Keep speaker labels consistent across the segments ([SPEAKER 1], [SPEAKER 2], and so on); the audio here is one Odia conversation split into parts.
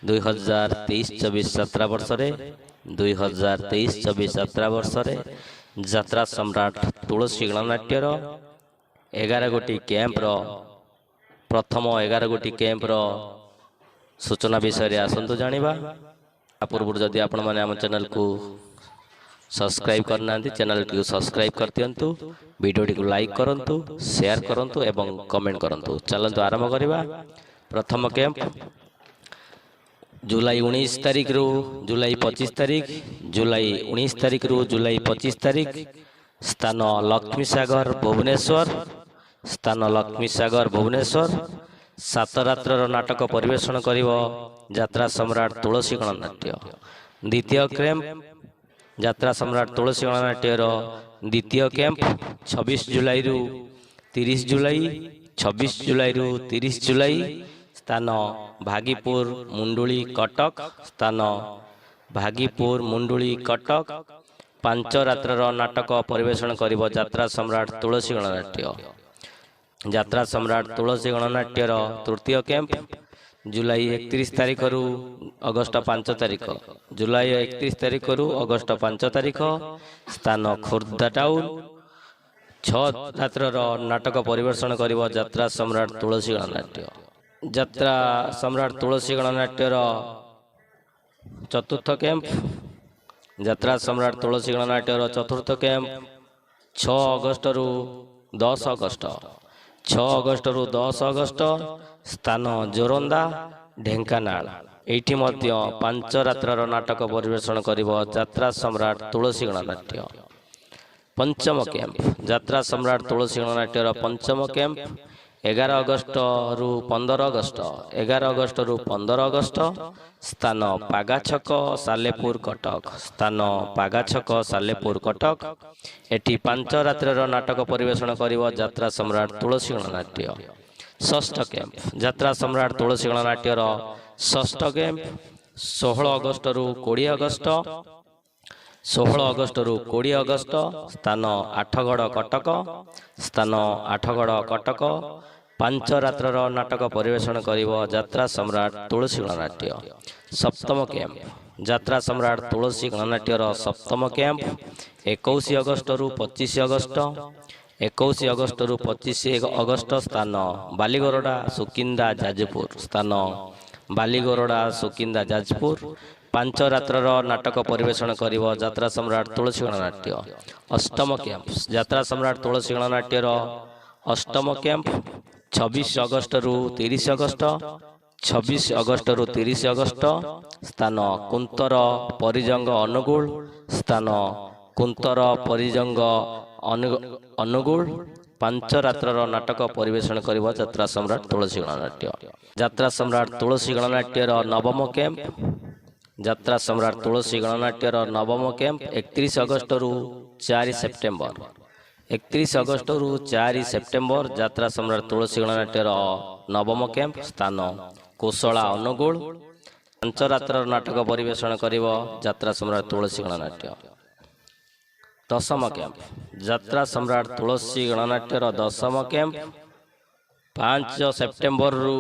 [SPEAKER 1] 2023-24 ଯାତ୍ରା ବର୍ଷରେ, 2023-24 ଯାତ୍ରା ବର୍ଷରେ ଯାତ୍ରା ସମ୍ରାଟ ତୁଳସୀ ଗଣନାଟ୍ୟର 11 ଗୋଟି କ୍ୟାମ୍ପର, ପ୍ରଥମ 11 ଗୋଟି କ୍ୟାମ୍ପର ସୂଚନା ବିଷୟରେ ଆସନ୍ତୁ ଜାଣିବା। ତା ପୂର୍ବରୁ ଯଦି ଆପଣମାନେ ଆମ ଚ୍ୟାନେଲକୁ ସବସ୍କ୍ରାଇବ୍ କରିନାହାନ୍ତି, ଚ୍ୟାନେଲଟିକୁ ସବସ୍କ୍ରାଇବ୍ କରିଦିଅନ୍ତୁ, ଭିଡ଼ିଓଟିକୁ ଲାଇକ୍ କରନ୍ତୁ, ସେୟାର କରନ୍ତୁ ଏବଂ କମେଣ୍ଟ କରନ୍ତୁ। ଚାଲନ୍ତୁ ଆରମ୍ଭ କରିବା। ପ୍ରଥମ କ୍ୟାମ୍ପ ଜୁଲାଇ 19 ତାରିଖରୁ ଜୁଲାଇ 25 ତାରିଖ। ଜୁଲାଇ 19 ତାରିଖରୁ ଜୁଲାଇ 25 ତାରିଖ, ସ୍ଥାନ ଲକ୍ଷ୍ମୀସାଗର, ଭୁବନେଶ୍ୱର। ସ୍ଥାନ ଲକ୍ଷ୍ମୀସାଗର, ଭୁବନେଶ୍ୱର। 7 ରାତ୍ରର ନାଟକ ପରିବେଷଣ କରିବ ଯାତ୍ରା ସମ୍ରାଟ ତୁଳସୀ ଗଣନାଟ୍ୟ। ଦ୍ୱିତୀୟ କ୍ୟାମ୍ପ, ଯାତ୍ରା ସମ୍ରାଟ ତୁଳସୀ ଗଣନାଟ୍ୟର ଦ୍ୱିତୀୟ କ୍ୟାମ୍ପ 26 ଜୁଲାଇରୁ 30 ଜୁଲାଇ। 26 ଜୁଲାଇରୁ 30 ଜୁଲାଇ, ସ୍ଥାନ ଭାଗୀପୁର, ମୁଣ୍ଡୁଳି, କଟକ। ସ୍ଥାନ ଭାଗୀପୁର, ମୁଣ୍ଡୁଳି, କଟକ। 5 ରାତ୍ରର ନାଟକ ପରିବେଷଣ କରିବ ଯାତ୍ରା ସମ୍ରାଟ ତୁଳସୀ ଗଣନାଟ୍ୟ। ଯାତ୍ରା ସମ୍ରାଟ ତୁଳସୀ ଗଣନାଟ୍ୟର ତୃତୀୟ କ୍ୟାମ୍ପ ଜୁଲାଇ 31 ତାରିଖରୁ ଅଗଷ୍ଟ 5 ତାରିଖ। ଜୁଲାଇ 31 ତାରିଖରୁ ଅଗଷ୍ଟ 5 ତାରିଖ, ସ୍ଥାନ ଖୋର୍ଦ୍ଧା ଟାଉନ। 6 ରାତ୍ରର ନାଟକ ପରିବେଷଣ କରିବ ଯାତ୍ରା ସମ୍ରାଟ ତୁଳସୀ ଗଣନାଟ୍ୟ। ଯାତ୍ରା ସମ୍ରାଟ ତୁଳସୀ ଗଣନାଟ୍ୟର ଚତୁର୍ଥ କ୍ୟାମ୍ପ, ଯାତ୍ରା ସମ୍ରାଟ ତୁଳସୀ ଗଣନାଟ୍ୟର ଚତୁର୍ଥ କ୍ୟାମ୍ପ 6 ଅଗଷ୍ଟରୁ 10 ଅଗଷ୍ଟ। 6 ଅଗଷ୍ଟରୁ 10 ଅଗଷ୍ଟ, ସ୍ଥାନ ଜୋରନ୍ଦା, ଢେଙ୍କାନାଳ। ଏଇଠି ମଧ୍ୟ 5 ରାତ୍ରର ନାଟକ ପରିବେଷଣ କରିବ ଯାତ୍ରା ସମ୍ରାଟ ତୁଳସୀ ଗଣନାଟ୍ୟ। ପଞ୍ଚମ କ୍ୟାମ୍ପ, ଯାତ୍ରା ସମ୍ରାଟ ତୁଳସୀ ଗଣନାଟ୍ୟର ପଞ୍ଚମ କ୍ୟାମ୍ପ 11 ଅଗଷ୍ଟରୁ 15 ଅଗଷ୍ଟ। 11 ଅଗଷ୍ଟରୁ 15 ଅଗଷ୍ଟ, ସ୍ଥାନ ପାଗାଛକ, ସାଲେପୁର, କଟକ। ସ୍ଥାନ ପାଗାଛକ, ସାଲେପୁର, କଟକ। ଏଠି 5 ରାତ୍ରର ନାଟକ ପରିବେଷଣ କରିବ ଯାତ୍ରା ସମ୍ରାଟ ତୁଳସୀ ଗଣନାଟ୍ୟ। ଷଷ୍ଠ କ୍ୟାମ୍ପ, ଯାତ୍ରା ସମ୍ରାଟ ତୁଳସୀ ଗଣନାଟ୍ୟର ଷଷ୍ଠ କ୍ୟାମ୍ପ 16 ଅଗଷ୍ଟରୁ 20 ଅଗଷ୍ଟ। 16 ଅଗଷ୍ଟରୁ 20 ଅଗଷ୍ଟ, ସ୍ଥାନ ଆଠଗଡ଼, କଟକ। ସ୍ଥାନ ଆଠଗଡ଼, କଟକ। 5 ରାତ୍ରର ନାଟକ ପରିବେଷଣ କରିବ ଯାତ୍ରା ସମ୍ରାଟ ତୁଳସୀ ଗଣନାଟ୍ୟ। ସପ୍ତମ କ୍ୟାମ୍ପ, ଯାତ୍ରା ସମ୍ରାଟ ତୁଳସୀ ଗଣନାଟ୍ୟର ସପ୍ତମ କ୍ୟାମ୍ପ 21 ଅଗଷ୍ଟରୁ 25 ଅଗଷ୍ଟ। 21 ଅଗଷ୍ଟରୁ 25 ଅଗଷ୍ଟ, ସ୍ଥାନ ବାଲିଗରଡ଼ା, ସୁକିନ୍ଦା, ଯାଜପୁର। ସ୍ଥାନ ବାଲିଗରଡ଼ା, ସୁକିନ୍ଦା, ଯାଜପୁର। 5 ରାତ୍ରର ନାଟକ ପରିବେଷଣ କରିବ ଯାତ୍ରା ସମ୍ରାଟ ତୁଳସୀ ଗଣନାଟ୍ୟ। ଅଷ୍ଟମ କ୍ୟାମ୍ପ, ଯାତ୍ରା ସମ୍ରାଟ ତୁଳସୀ ଗଣନାଟ୍ୟର ଅଷ୍ଟମ କ୍ୟାମ୍ପ 26 ଅଗଷ୍ଟରୁ 30 ଅଗଷ୍ଟ। 26 ଅଗଷ୍ଟରୁ 30 ଅଗଷ୍ଟ, ସ୍ଥାନ କୁନ୍ତର, ପରିଜଙ୍ଗ, ଅନୁଗୁଳ। ସ୍ଥାନ କୁନ୍ତର, ପରିଜଙ୍ଗ, ଅନୁଗୁଳ। 5 ରାତ୍ରର ନାଟକ ପରିବେଷଣ କରିବ ଯାତ୍ରା ସମ୍ରାଟ ତୁଳସୀ ଗଣନାଟ୍ୟ। ଯାତ୍ରା ସମ୍ରାଟ ତୁଳସୀ ଗଣନାଟ୍ୟର ନବମ କ୍ୟାମ୍ପ, ଯାତ୍ରା ସମ୍ରାଟ ତୁଳସୀ ଗଣନାଟ୍ୟର ନବମ କ୍ୟାମ୍ପ 31 ଅଗଷ୍ଟରୁ 4 ସେପ୍ଟେମ୍ବର। 31 ଅଗଷ୍ଟରୁ 4 ସେପ୍ଟେମ୍ବର, ଯାତ୍ରା ସମ୍ରାଟ ତୁଳସୀ ଗଣନାଟ୍ୟର ନବମ କ୍ୟାମ୍ପ, ସ୍ଥାନ କୋଶଳା, ଅନୁଗୁଳ। 5 ରାତ୍ରର ନାଟକ ପରିବେଷଣ କରିବ ଯାତ୍ରା ସମ୍ରାଟ ତୁଳସୀ ଗଣନାଟ୍ୟ। ଦଶମ କ୍ୟାମ୍ପ, ଯାତ୍ରା ସମ୍ରାଟ ତୁଳସୀ ଗଣନାଟ୍ୟର ଦଶମ କ୍ୟାମ୍ପ 5 ସେପ୍ଟେମ୍ବରରୁ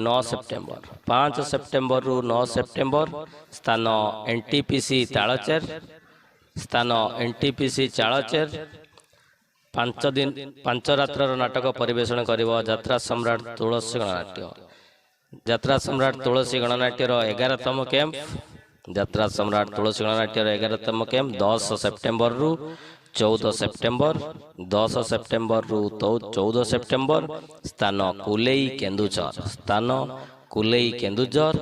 [SPEAKER 1] 9 ସେପ୍ଟେମ୍ବର। 5 ସେପ୍ଟେମ୍ବରରୁ 9 ସେପ୍ଟେମ୍ବର, ସ୍ଥାନ N T P C Talcher. ସ୍ଥାନ N T P C Talcher. 5 ଦିନ 5 ରାତ୍ରର ନାଟକ ପରିବେଷଣ କରିବ ଯାତ୍ରା ସମ୍ରାଟ ତୁଳସୀ ଗଣନାଟ୍ୟ। ଯାତ୍ରା ସମ୍ରାଟ ତୁଳସୀ ଗଣନାଟ୍ୟର 11ତମ କ୍ୟାମ୍ପ, ଯାତ୍ରା ସମ୍ରାଟ ତୁଳସୀ ଗଣନାଟ୍ୟର 11ତମ କ୍ୟାମ୍ପ 10 ସେପ୍ଟେମ୍ବରରୁ 14 ସେପ୍ଟେମ୍ବର। 10 ସେପ୍ଟେମ୍ବରରୁ 14 ସେପ୍ଟେମ୍ବର, ସ୍ଥାନ କୁଲେଇ, କେନ୍ଦୁଝର। ସ୍ଥାନ କୁଲେଇ, କେନ୍ଦୁଝର।